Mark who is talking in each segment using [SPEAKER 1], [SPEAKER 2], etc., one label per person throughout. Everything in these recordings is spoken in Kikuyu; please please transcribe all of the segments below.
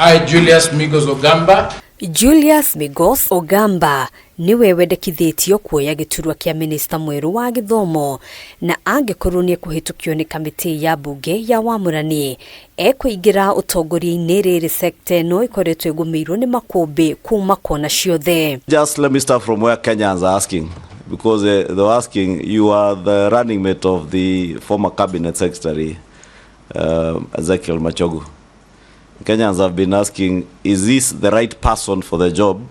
[SPEAKER 1] I, Julius Migos Ogamba.
[SPEAKER 2] Julius Migos Ogamba nĩwe wendekithĩtio kuoya gĩturwa kĩa minista mwerũ wa gĩthomo, na angĩkorwo nĩ ekũhĩtũkio nĩ kamĩtĩ ya mbunge ya wamũrani, ekũingĩra ũtongoria-inĩ rĩrĩ sekta ĩno ĩkoretwo ĩgũmĩirwo nĩ makũmbĩ kuma kona ciothe.
[SPEAKER 3] Just let me start from where Kenyans are asking, because they're asking, you are the running mate of the former cabinet secretary, Ezekiel Machogu. Kenyans have been asking, is this the right person for the job,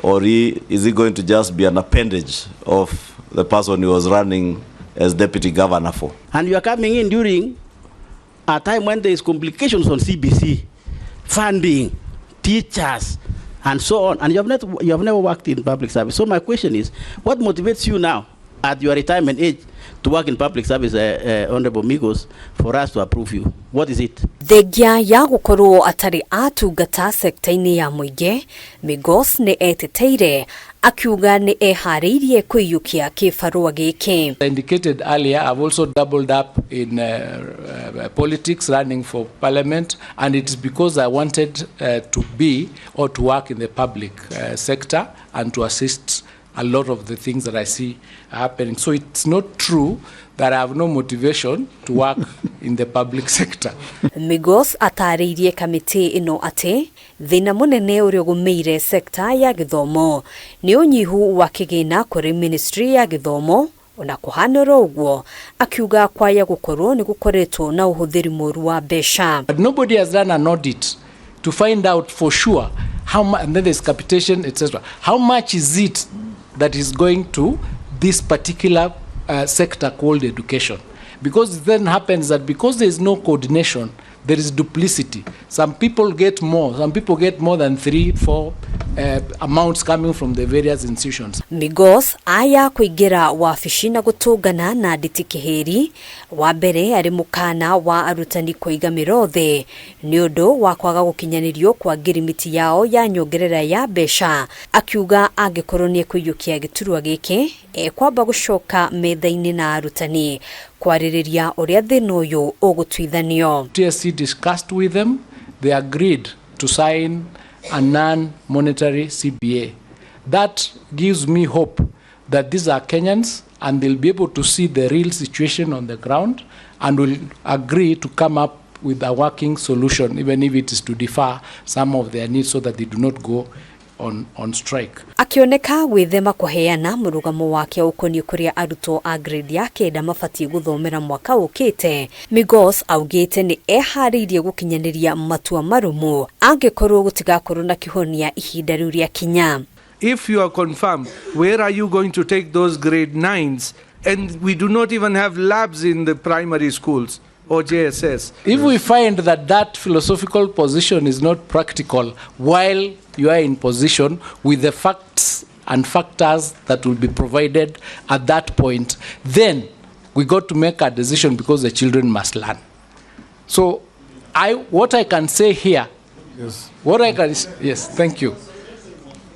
[SPEAKER 3] or is he going to just be an appendage of the person he was running as deputy governor for?
[SPEAKER 4] And you are coming in during a time when there is complications on CBC, funding, teachers, and so on. And you have never worked in public service. So my question is, what motivates you now at your retirement age to work in public service, Honorable Migos, for us to approve you? What is it?
[SPEAKER 2] Thengia ya gũkorwo atarĩ atungata sekta-inĩ ya mũingĩ, Migos nĩ eteteire akiuga nĩ eharĩirie kũiyũkia kĩbarũa gĩkĩ.
[SPEAKER 1] I indicated earlier, I've also doubled up in politics, running for parliament, and it's because I wanted to be or to work in the public sector and to assist a lot of the things that I see happening. So it's not true that I have no motivation to work in the public sector.
[SPEAKER 2] Migos atarĩirie kamĩtĩ ĩno atĩ thĩna mũnene ũrĩa ũgũmĩire sekta ya gĩthomo nĩ ũnyihu wa kĩgĩna kũrĩ ministry ya gĩthomo. Ona kũhana oro ũguo, akiuga kwaya gũkorwo nĩ gũkoretwo na ũhũthĩri mũru wa mbeca.
[SPEAKER 1] But nobody has done an audit to find out for sure how much, and then there's capitation, etc. How much is it that is going to this particular sector called education? Because it then happens that because there is no coordination, there is duplicity. Some people get more, some people get more than 3, 4 amounts coming from the various institutions.
[SPEAKER 2] Migos aya kũingĩra wabici na gũtũngana na Nditi Kĩhĩri wa mbere arĩ mũkana wa arutani kũiga mĩrothe nĩ ũndũ wa kwaga gũkinyanĩrio kwa ngirimiti yao ya nyongerera ya mbeca, akiuga angĩkorwo nĩ ekũiyũkia gĩturwa gĩkĩ, ekwamba gũcoka metha-inĩ na arutani kwarĩrĩria ũrĩa thĩna ũyũ ũgũtuithanio.
[SPEAKER 1] TSC discussed with them, they agreed to sign a non-monetary CBA. That gives me hope that these are Kenyans and they'll be able to see the real situation on the ground and will agree to come up with a working solution, even if it is to defer some of their needs so that they do not go on strike.
[SPEAKER 2] Akĩoneka gwĩthema kũheana mũrũgamo wake ũkoniĩ kũrĩa arutwo a grade ya 9 mabatiĩ gũthomera mwaka ũkĩte, Migos augĩte nĩ eharĩirie gũkinyanĩria matua marũmu angĩkorwo gũtigakorwo na kĩhonia ihinda rĩu rĩakinya.
[SPEAKER 5] If you are confirmed, where are you going to take those grade 9s? And we do not even have labs in the primary schools or JSS.
[SPEAKER 1] If we find that that philosophical position is not practical while you are in position with the facts and factors that will be provided at that point, then we got to make a decision because the children must learn. So what I can say here,
[SPEAKER 6] Yes.
[SPEAKER 1] What I can, yes, thank you.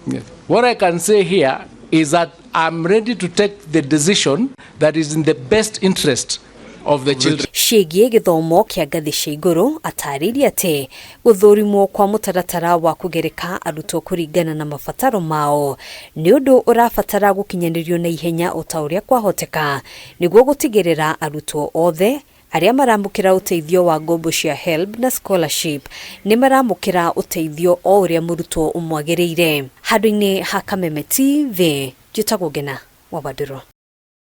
[SPEAKER 1] Yes. What I can say here is that I'm ready to take the decision that is in the best interest of the children.
[SPEAKER 2] Ciĩgiĩ gĩthomo kĩa ngathĩ cia igũrũ, atarĩirie atĩ gũthũrimwo kwa mũtaratara wa kũgereka arutwo kũringana na mabataro mao nĩ ũndũ ũrabatara gũkinyanĩrio na ihenya o ta ũrĩa kwahoteka nĩguo gũtigĩrĩra arutwo othe arĩa maramũkĩra ũteithio wa ngombo cia HELB na scholarship nĩ maramũkĩra ũteithio o ũrĩa mũrutwo ũmwagĩrĩire. Handũ-inĩ ha Kameme TV, njĩtagwo Ngena wa Wandũrũ.